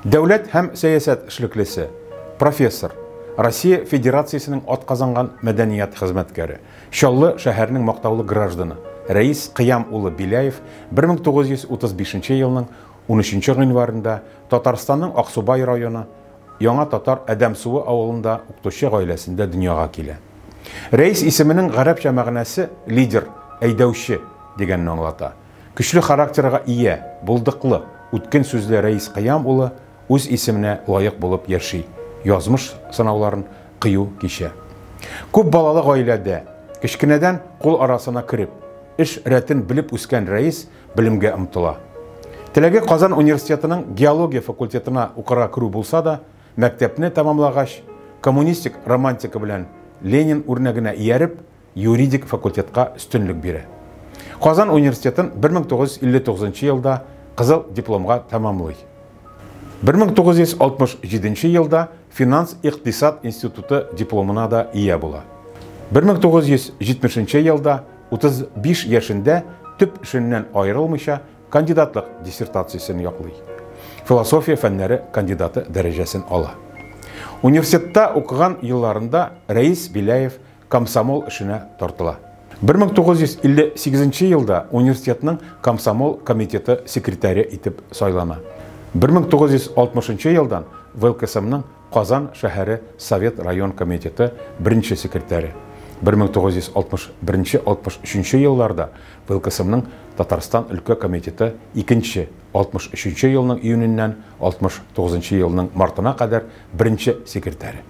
Дәүләт һәм сәясәт эшлеклесе, профессор, Россия Федерациясенең атказанган мәдәният хезмәткәре, Чаллы шәһәренең мактаулы гражданы Рәис Кыям улы Беляев 1935 елның 13 гыйнварында Татарстанның Аксубай районы Яңа Татар Адәмсуы авылында укытучы гаиләсендә дөньяга килә. Рәис исеменең гарәпчә мәгънәсе лидер, әйдәүче дигәнне аңлата. Көчле характерга ия, булдыклы, үткен сүзле Рәис Кыям улы үз исеменә лаек булып яши, язмыш сынауларын кыю кичә. Күп балалы гаиләдә, кечкенәдән кул арасына кереп, эш рәтен белеп үскән Рәис белемгә омтыла. Теләге Казан университетының геология факультетына укырга керү булса да, мәктәпне тәмамлагач, коммунистик романтика белән Ленин үрнәгенә ияреп, юридик факультетка өстенлек бирә. Казан университетын 1959 елда кызыл дипломга тәмамлый. 1967 елда финанс-икътисад институты дипломына да ия була. 1970 елда 35 яшендә төп эшеннән аерылмыйча кандидатлык диссертациясен яклый. Философия фәннәре кандидаты дәрәҗәсен ала. Университетта укыган елларында Рәис Беляев комсомол эшенә тартыла. 1958 елда университетның комсомол комитеты секретаре итеп сайлана. 1960 елдан ВЛКСМның Казан шәһәре Совет район комитеты беренче секретаре. 1961-63 елларда ВЛКСМның Татарстан өлкә комитеты икенче, 63 елның июненнән 69 елның мартына кадәр беренче секретаре.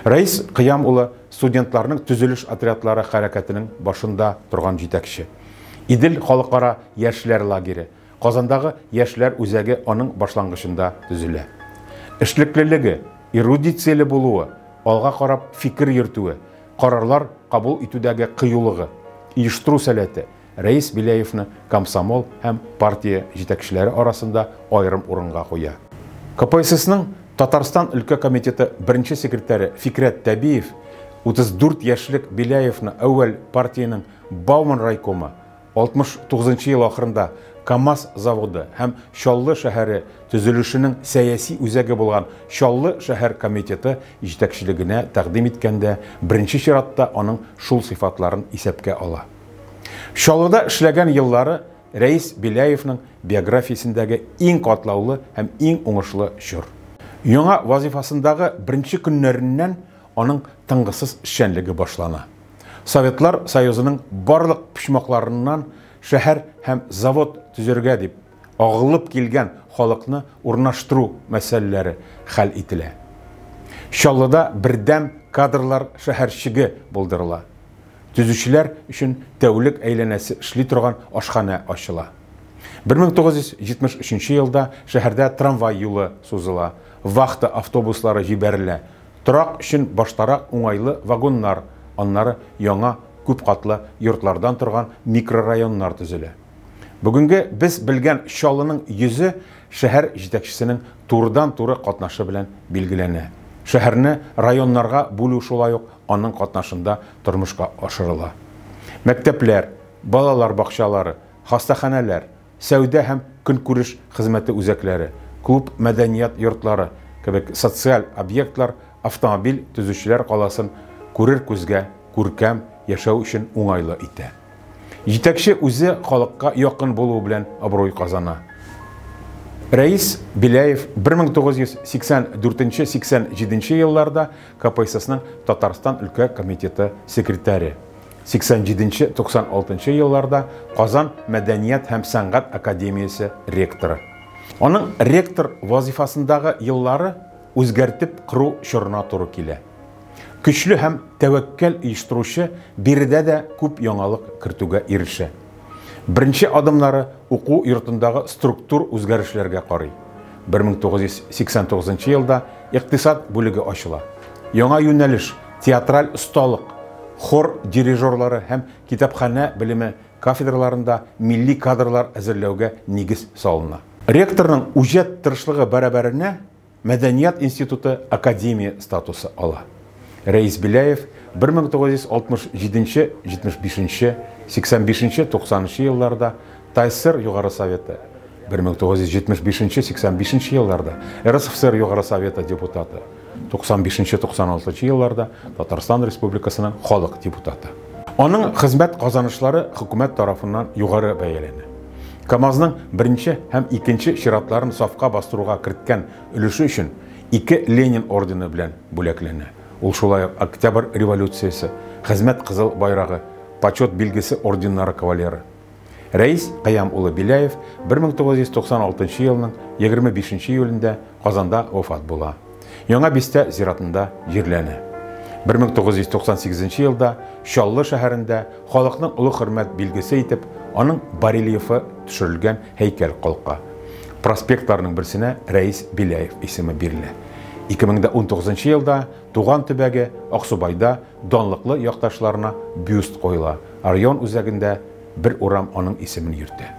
Рәис Кыям улы студентларның төзелеш отрядлары хәрәкәтенең башында торган җитәкче. Идел халыкара яшьләр лагере, Казандагы яшьләр үзәге аның башлангычында төзелә. Эшлеклелеге, эрудицияле булуы, алга карап фикер йөртүе, карарлар кабул итүдәге кыюлыгы, оештыру сәләте Рәис Беляевны комсомол һәм партия җитәкчеләре арасында аерым урынга куя. КПССның Татарстан өлкә комитеты беренче секретаре Фикрәт Тәбиев 34 яшьлек Беляевны әүвәл партиянең Бауман райкомы, 69 ел ахырында КАМАЗ заводы һәм Чаллы шәһәре төзелешенең сәяси үзәге булган Чаллы шәһәр комитеты җитәкчелегенә тәкъдим иткәндә беренче чиратта аның шул сыйфатларын исәпкә ала. Чаллыда эшләгән еллары Рәис Беляевның биографиясендәге иң катлаулы һәм иң уңышлы чор. Яңа вазифасындагы беренче көннәреннән аның тынгысыз эшчәнлеге башлана. Советлар Союзының барлык почмакларыннан шәһәр һәм завод төзергә дип агылып килгән халыкны урнаштыру мәсьәләләре хәл ителә. Чаллыда бердәм кадрлар шәһәрчеге булдырыла. Төзүчеләр өчен тәүлек әйләнәсе эшли торган ашханә ачыла. 1973 елда шәһәрдә трамвай юлы сузыла, вахта автобуслары җибәрелә. Торак өчен баштарак уңайлы вагоннар, аннары яңа күпкатлы йортлардан торган микрорайоннар төзелә. Бүгенге без белгән Чаллының йөзе шәһәр җитәкчесенең турыдан-туры катнашы белән билгеләнә. Шәһәрне районнарга бүлү шулай ук аның катнашында тормышка ашырыла. Мәктәпләр, балалар бакчалары, хастаханәләр, сәүдә һәм көнкүреш хезмәте үзәкләре, клуб, мәдәният йортлары кебек социаль объектлар автомобиль төзүчеләр каласын күрер күзгә күркәм, яшәү өчен уңайлы итә. Җитәкче үзе халыкка якын булуы белән абруй казана. Рәис Беляев 1984-87 елларда КПССның Татарстан өлкә комитеты секретаре. 87-96 елларда Казан мәдәният һәм сәнгать академиясе ректоры. Аның ректор вазифасындагы еллары үзгәртеп кору чорына туры килә. Көчле һәм тәвәккәл оештыручы биредә дә күп яңалык кертүгә ирешә. Беренче адымнары уку йортындагы структур үзгәрешләргә карый. 1989 елда икътисад бүлеге ачыла. Яңа юнәлеш театраль осталык, хор дирижерлары һәм китапханә белеме кафедраларында милли кадрлар әзерләүгә нигез салына. Ректорның үҗәт тырышлыгы бәрабәренә Мәдәният институты академия статусы ала. Рәис Беляев 1967-75, 85-90 елларда ТАССР Югары Советы, 1975-85 елларда РСФСР Югары Советы депутаты, 95-96 елларда Татарстан Республикасының халык депутаты. Аның хезмәт казанышлары хөкүмәт тарафыннан югары бәяләнә. КАМАЗның беренче һәм икенче чиратларын сафка бастыруга керткән өлеше өчен ике Ленин ордены белән бүләкләнә. Ул шулай ук Октябрь революциясе, Хезмәт Кызыл байрагы, Почет билгесе орденнары кавалеры. Рәис Кыям улы Беляев 1996 елның 25 июлендә Казанда вафат була. Яңа бистә зиратында җирләнә. 1998 елда Чаллы шәһәрендә халыкның олы хөрмәт билгесе итеп аның барельефы төшерелгән һәйкәл калка. Проспектларның берсенә Рәис Беляев исеме бирелә. 2019 елда туган төбәге Аксубайда данлыклы якташларына бюст куела. Район үзәгендә бер урам аның исемен йөртә.